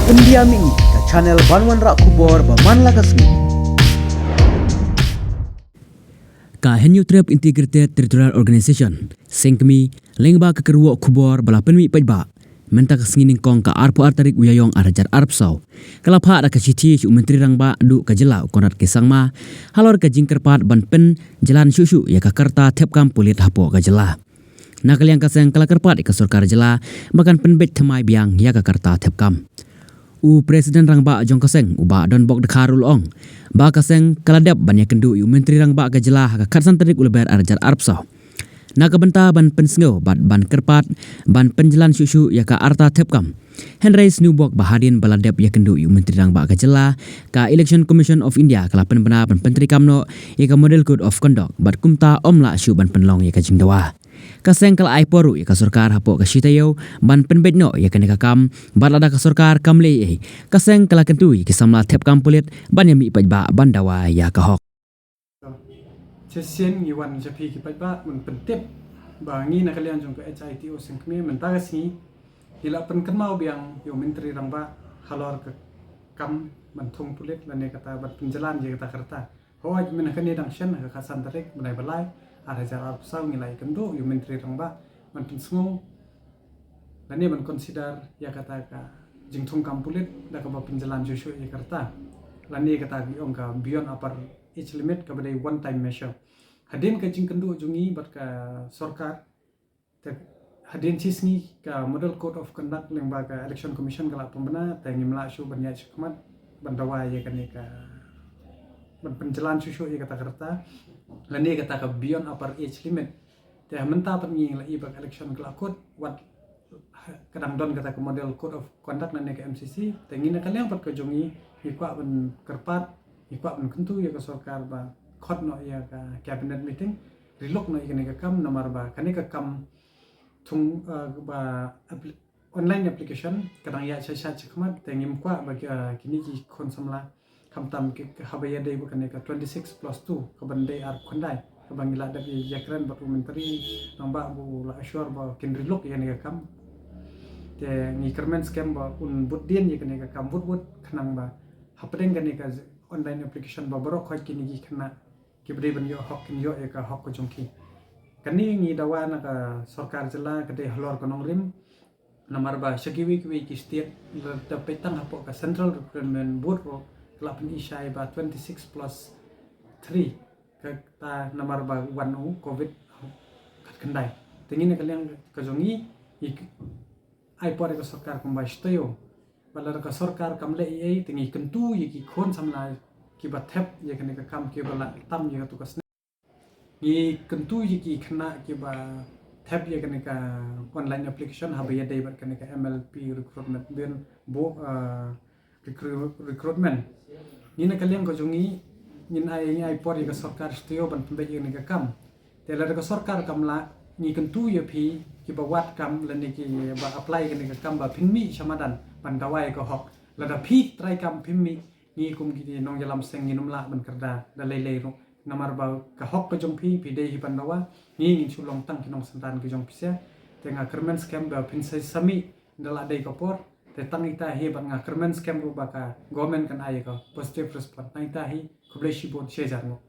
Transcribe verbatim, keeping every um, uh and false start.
India Mini, ka channel ban wanrah khubor ba man la ka sngi. Ka Hynñiewtrep Integrated Territorial Organization, seng kmie, lyngba ka kyrwoh khubor ba la pynmih paidbah mynta ka sngi nyngkong ka arphew ar tarik u Ïaïong ar hajar arphew saw, ka la phah da ka shithi sha u Myntri Rangbah duh ka jylla u Conrad K Sangma halor ka jingkyrpad ban pynjlan shuh shuh ïa ka karta thep kam pulit hapoh ka jylla. Na ka liang ka seng ka la kyrpad ïa ka sorkar jylla ba kan pynbeit thymmai biang ïa ka karta thep kam. U President Rangbah jong ka seng, u Bah Donbok Dkhar, u la ong ba ka seng ka la dep ban ïakynduh ïa u Myntri Rangbah ka jylla ha ka khatsan tarik u Lber ar hajar arphew saw na ka bynta ban pynsngew bad ban kyrpad ban pynjlan shuh shuh ïa ka arta thep kam. Hynrei sniewbok ba hadien ba la dep ïakynduh ïa u Myntri Rangbah ka jylla, ka Election Commission of India ka la pynbna ban pyntreikam noh ïa ka Model Code of Conduct bad kumta ym lah shuh ban pynlong ïa ka jingdawa. Ka seng ka la ai por ruh ïa ka sorkar hapoh ka shi taïew ban pynbeit noh ïa kane ka kam, bad lada ka sorkar kam leh ei ei, ka seng ka la kyntu ïa ki samla thep kam pulit ban ïamih paidbah ban dawa ïa ka hok. Shisien ngi wan sha phi ki paidbah ban pyntip ba ngi na ka liang jong ka H I T O seng kmie mynta ka sngi ngi la pynkynmaw biang ïa u Myntri Rangbah halor ka kam ban thung pulit lane kata ban pynjlan ïa kata karta. Hooid, mynta kane dang shen ha ka khatsan tarik bnai ba lai ar hajar arphew saw ngi la ïakynduh ïa u Myntri Rangbah ban pynsngew lane ban consider ïa kata ka jingthung kam pulit da kaba pynjlan shuh shuh ïa karta lane kata ki ong ka beyond upper age limit kaba dei one time measure. Hadien ka jingkynduh jong ngi bad ka sorkar, te hadien shi sngi ka Model Code of Conduct lyngba ka Election Commission ka la pynbna, te ngim lah shuh ban ïaid shakhmat ban dawa ïa kane ka ban pynjlan shuh shuh ïa kata karta lane kata ka beyond upper age limit. Te mynta pat ngi la i ba ka election ka la kut, wat ka dang don kata ka Model Code of Conduct lane ka M C C. Te ngi na ka liang pat ka jong ngi, ngi kwah ban kyrpad, ngi kwah ban kyntu ïa ka sorkar ba khot noh ïa ka cabinet meeting, riluk noh ïa kane ka kam, namar ba kane ka kam thung, eh, ba appli-, online application ka dang ïaid shai shai shakhmat, te ngim kwah ba ki, eh, kine ki khun samla, khamtam ki, ki haba ïadei bad kane ka twenty six plus two kaban dei arphew khyndai, kaba ngi la dep ïakren bad u Myntri Rangbah ba u la assure ba kin riluk ïa kane ka kam. Te ngi kyrmen skhem ba un bud dien ïa kane ka kam bud bud khnang ba hapdeng kane ka online application ba baroh khoit kine ki khynnah kiba dei ban ïoh hok kin ïoh ïa ka hok ka jong ki. Kane ngi dawa na ka sorkar jylla ka dei halor ka nongrim, namar ba sha kiwei kiwei ki state, lada peit tang hapoh ka Central Recruitment Board ruh ka la pyni shai ba twenty six plus three, kata namar ba wan u covid khatkhyndai. Te ngi na ka liang ka jong ngi, ngi ai por ïa ka sorkar kumba shi taïew, ba lada ka sorkar kam leh ei ei, te ngi kyntu ïa ki khun samla kiba thep ïa kane ka kam, kiba la tam ïa katu ka snem. Ngi kyntu ïa ki khynnah kiba thep ïa kane ka online application haba ïadei bad kane ka M L P recruitment, bun bo, ah, recru-, recruitment. Ngi na ka liang ka jong ngi, ngin ai, ngi ai por ïa ka sorkar shi taïew ban pynbeit ïa kane ka kam. Te lada ka sorkar kam lah, ngi kyntu ïa phi kiba wad kam lane kiba apply ïa kane ka kam ba phin mih sha madan ban dawa ïa ka hok. Lada phi trai kam phim mih, ngi kum ki nongïalam seng ngin ym lah ban kyrda da lei lei ruh. Namar ba ka hok ka jong phi, phi dei hi ban dawa, ngi ngin shu long tang ki nongsynran ki jong phi sha. Te nga kyrmen skhem ba phin sa, sa mih ynda la dei ka por. Te tang ita hi bad nga kyrmen skhem ruh ba ka government kan ai ka positive response. Tang ita hi, khublei shibun, shi hajar nguh.